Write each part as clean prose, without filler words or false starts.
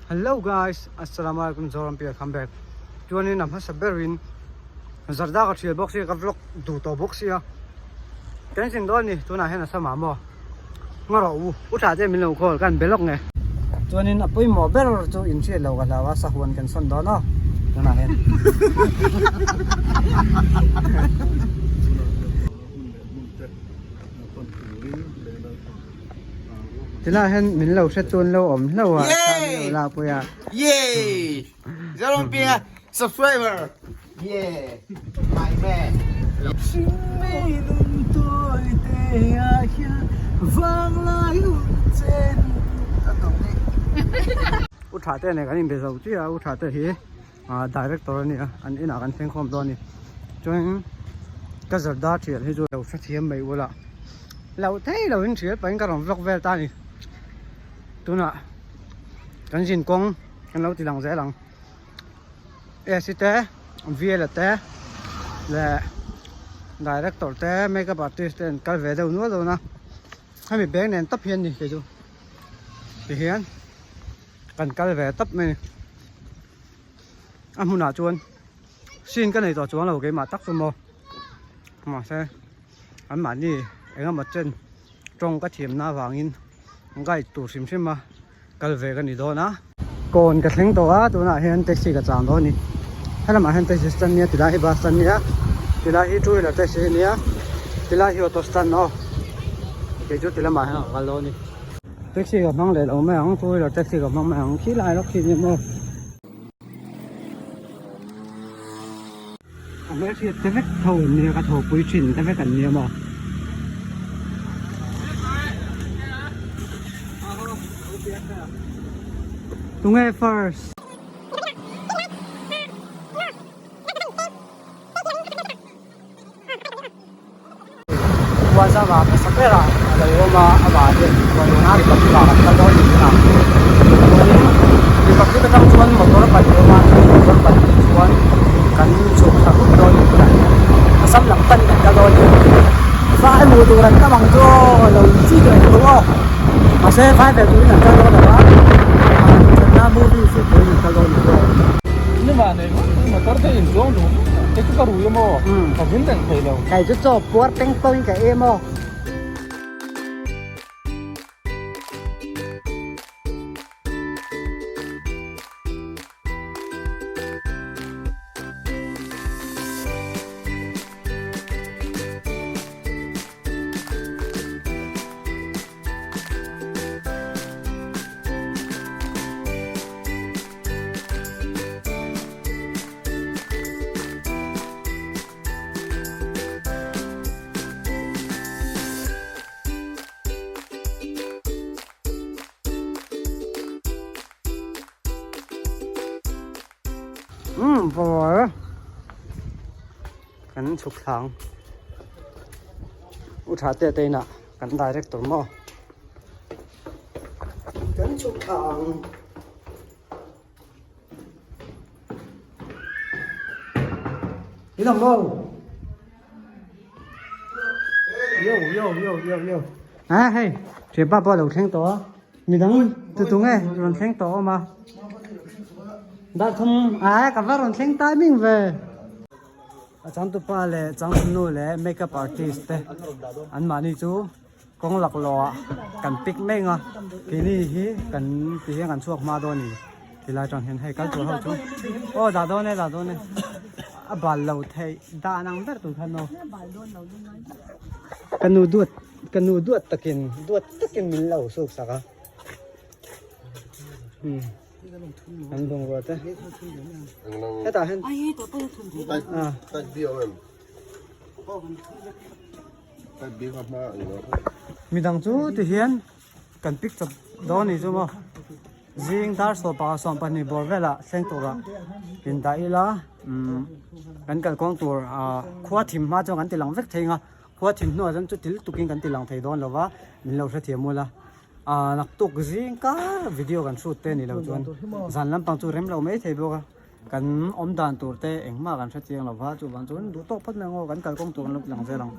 Hello guys, Assalamu alaikum Zoram Pial come back. Chuanin a hmasa berin Zarda ka thial bawk sia ka vlog duh tawh bawk sia. Kan zin dawn ni tunah hian a sama maw. Ngaw rawh u, u tha te min lo call kan be lawk nge. Chuanin a pawimawh ber chu in hriat lo ka hlau a sahuan kan sawn dawn aw tunah hian. Tilai hian min lo hre chuan lo awm hlauh a thla min lo lak pui a. Yay! Zoram Pianga subscriber! Yeah! My man! U tha te nen kan inbe zo chiah a, u tha te hi director a ni a, an inah kan thleng khawm dawn a ni. Chuan ka zarda thial hi chu lo hrethiam mai ula, lo thei lo in thial pahin ka rawn vlog vel ta a ni. Tunah kan zin kawng kan lo ti lang zel ang. Esi te, Vela te leh director te makeup artist te an kal ve deuh nual dawn a, hemi beng nen tawp hian a ni kei chu tihian kan kal ve tawp mai a ni. A hmunah chuan scene ka nei tawh chuang lo keimah tak chu maw mahse anmahni eng emaw chen tawng ka thiamna avangin guide tur hrim hrim a. Kal ve ka ni dawn a. Kawn ka thleng tawh a, tunah hian taxi ka chang dawn a ni. Helamah hian taxi stand nia, tilai hi bus stand nia, tilai hi two wheeler taxi nia, tilai hi auto stand aw. Kei chu ti lamah hian ka kal dawn a ni. Taxi ka hmang leh lo mai ang, two wheeler taxi ka hmang mai ang, khi lai lawk khi nia maw. A hmelhriat te vek tho an nia, ka thawhpui thin te vek an nia maw. Tunge first? Huan a hmasa ber a a lo awm a a vah hian chuan a republic ah kan kal dawn ni thin a chuanin republic atang chuan motor pahnih a awm a chumi motor pahnih chuan kan chhuk thla rup dawn ni tunah hian Assam lam panin kan kal dawn a ni vai hmuh tur an tam ang chu aw lo chi tawh eng tawh aw mahse vai vel turin an kal dawn lo a thutna movie shoot turin an kal dawn ni chu. Motor te in chuang duh te chu ka rui emaw ka zin reng thei lo. Kei chu chaw puar peng pawhin ka em aw. Umm vawr kan chhuk thlang u tha te te inah kan director maw kan chhuk thlang. Đi làm đâu? Yo yo yo yo yo. À hey, chuyện ba ba đầu thleng tawh a. Mi dang tu tu nge rawn thleng tawh awm a. Dar thum a ka va rawn thleng timing ve. A changtupa leh changtunu leh makeup artist te an mahni chu Kawng laklawh ah kan pick mek a keini hi kan ti hian kan chhuak hma dawn a ni tilai atang hian hei kal tur ho chu aw dah dawn e dah dawn e a bal lo theih dan ang ber tur khan aw ka nu duat ka nu duat takin duat takin min lo suk sak a umm an bungrua te hetah hian ah. Midang chu ti hian kan pick chawp dawn ni chu maw zing dar sawm pakhat sawm pahnih bawr velah thleng turah in dah ila umm kan kalkawng tur ah khua thim hma chuan kan ti lang vek thei ang a khua thim hnuah chuan chuti lutukin kan ti lang thei dawn lo va min lo hrethiam ula ah naktuk zing kar video kan shoot te ni lo chuan zan lampang chu rem lo mai thei bawk a. Kan awm dan tur te engmah kan hre chiang lo va, chuvang chuan duh tawk phawt mai ang aw, kan kalkawng tur an lo ti lang zel ang.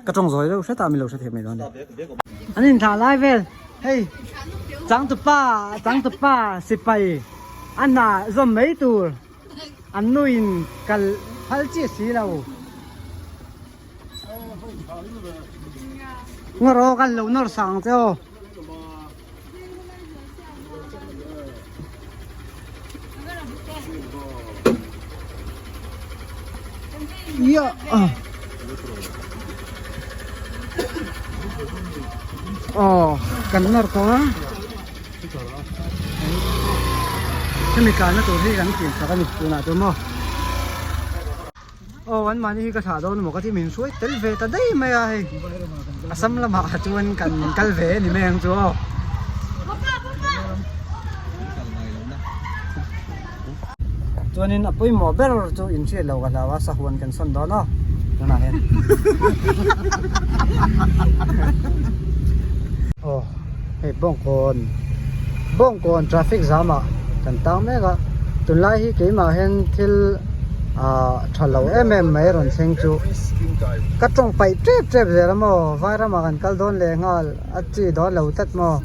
Ka tawng zawi deuh hret a, min lo hre thei mai dawn a ni. An inthlah lai vel hei. Changtupa changtupa sipai a hna zawm mai tur an nuin kal phal chiah si lo. Ngaw kan lo nawr sang che aw. Ia Aw kan nawr tawh a hemi tlanna tur hi kan chin sak a ni tunah chuan maw. Aw an mahni hi ka thlah dawn emaw ka ti min hruai tel ve ta daih mai a hei Assam lamah chuan kan kal ve a ni mai ang chu aw. Chuanin a pawimawh ber chu inhriat loh ka hlau a sahuan kan sawn dawn aw tunah hian. Aw hei Bawngkawn Bawngkawn traffic jam ah kan tang mek a tunlai hi keimah hian thil ah tha lo em em mai rawn thleng chu ka tawng paih tep tep zel a maw vai ramah kan kal dawn leh nghal a chi dawn lo tlat maw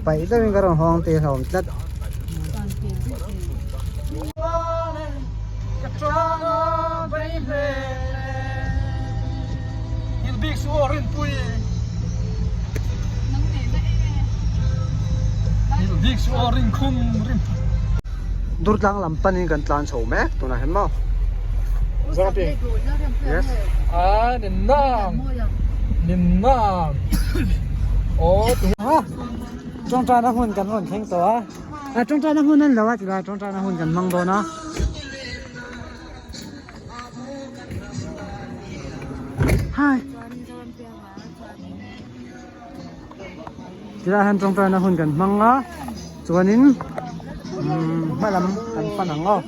paih deuhin ka rawn hawng tih a hlauhawm tlat. Durtlang lam panin kan tlan chho mek tunah hian maw yes tawngtaina hmun kan rawn thleng tawh a. A tawngtaina hmun an lo a tilai tawngtaina hun kan hmang dawn a. Hai. Tilai hian tawngtaina hun kan hmang a chuanin umm hma lam kan pan ang aw.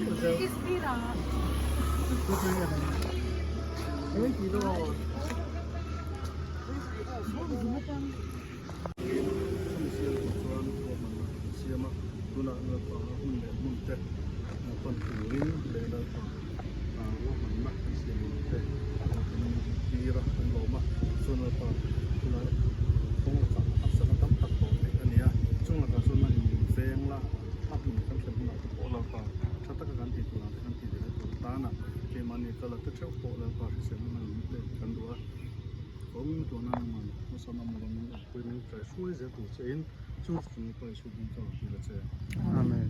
Amen.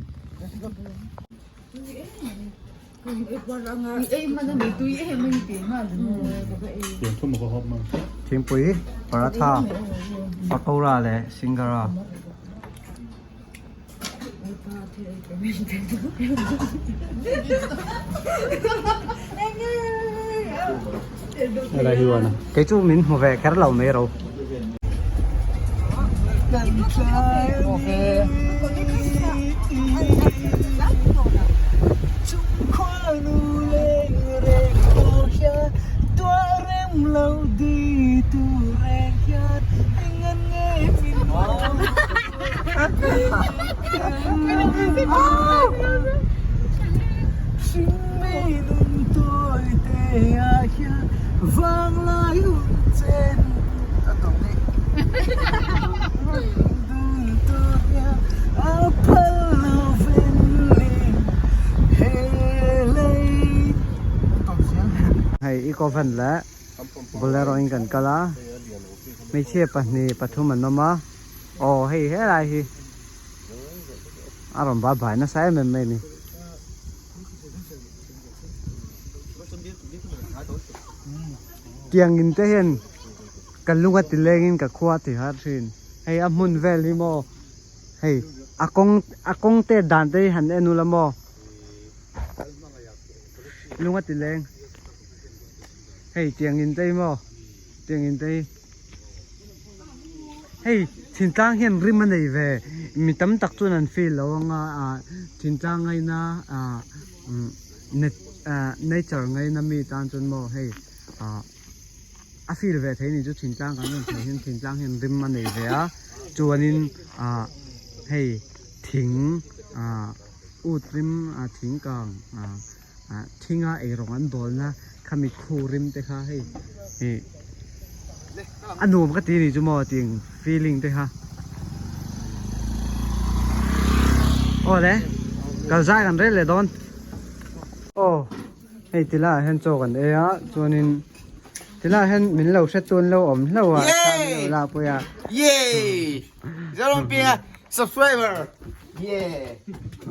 Thingpui paratha pakora leh singara. Kei chu min hmu ve kher lo mai ro. Hei eco van leh bolero in kan kal a hmeichhia pahnih pathum an awm a. Aw hei helai hi a rawn bai bai nasa em em mai a ni. Tiang in te hian ka lung a ti leng in ka khua a ti har thin. Hei a hmun vel hi maw hei a kawng a kawng te dan te hi han en ula maw lung a ti leng. Hei tiang in te hi maw tiang in te hi. Hei thintlang hian rim a nei ve mi tam tak chuan an feel lo anga ah thintlang ngaina ah ah nature ngaina mi tan chuan maw hei ah a feel ve thei a ni chu thintlang kan rawn sawi hian thintlang hian rim a nei ve a chuanin ah hei thing ah ut rim ah thing kang ah ah thinga eirawng an bawlna khami khu rim te kha hei ih a nuam ka ti a ni chu maw tiang feeling te kha. Aw le kal zai kan rel leh dawn. Aw hei ti laiah hian chaw kan ei a chuanin ti laiah hian min lo hre tun lo awm hlauh a thla min lo lak pui a. Yay! Zorampinga subscriber! Yeah!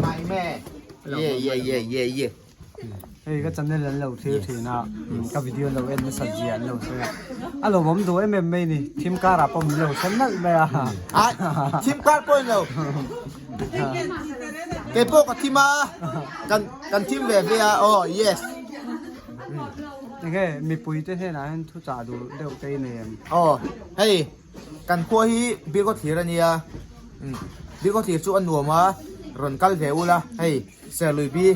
My man! Yeah yeah yeah yeah yeah. Hei ka channel an lo thlir thin a, ka video an lo en nasa zia an lo sawi a, a lawmawm duh em em mai ni, thim karah pawh min lo hre nalh mai a. A thim kar pawh in lo, kei pawh ka thim a, kan kan thim ve ve a, aw yes. Enge mipui te hnenah hian thu chah duh deuh te i nei em? Aw hei kan khua hi Bilkaw thlir a nia, Bilkaw thlir chu a nuam a, rawn kal ve ula hei. Serlui bi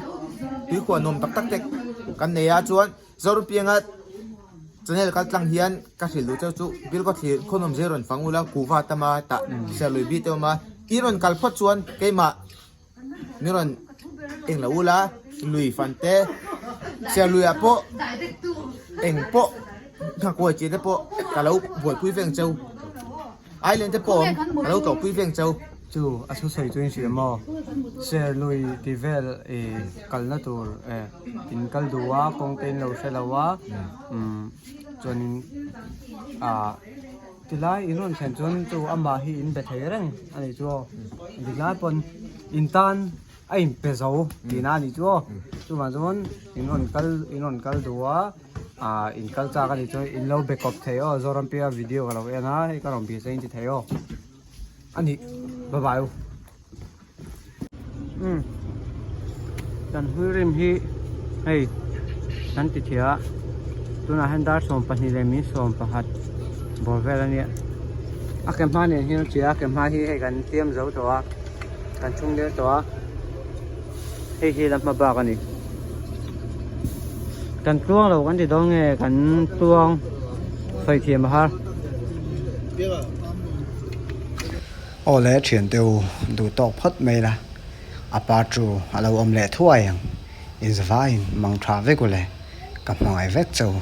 tuikhuah nuam tak tak te kan nei a chuan Zorampianga channel kal tlang hian ka hrilh duh cheu chu Bilkaw thlir khaw nuam zir rawn fang ula kuhva tama tah Serlui bi te awm a i rawn kal phawt chuan keimah min rawn eng lo ula lui fan te Serlui ah pawh eng pawh nghakuai chi te pawh ka lo buaipui veng cheu. Island te pawh awm ka lo tlawhpui veng chau. Chu a thusawi chu in hria maw? Serlui ti vel i kalna tur eh in kal duh a kawng te in lo hre lo a umm chuanin ah tilai in rawn thlen chuan chu amah hi in be thei reng a nih chu aw diklai pawn in tan a in pe zo tihna a nih chu aw chuvang chuan in rawn kal in rawn kal duh a. Ah in kal chak a nih chuan in lo be kawp thei aw Zorampia video ka lo en a hei ka rawn bih che in ti thei aw a nih bye bye u umm kan hui rim hi hei kan ti thei a tunah hian dar 12 leh min 11 bawr vel a nia a ke hma nen hian a tia a ke hma hi hei kan tiam zo tawh a kan chhung der tawh a. Hei hi la hma bak a ni. Kan tluang lo kan ti dawn nge kan tluang sawi thiam a har. Aw le thian te u duh tawk phawt mai la a pa chu a lo awm leh thuai ang in zavaiin mang tha vek u le ka hmangaih vek che u.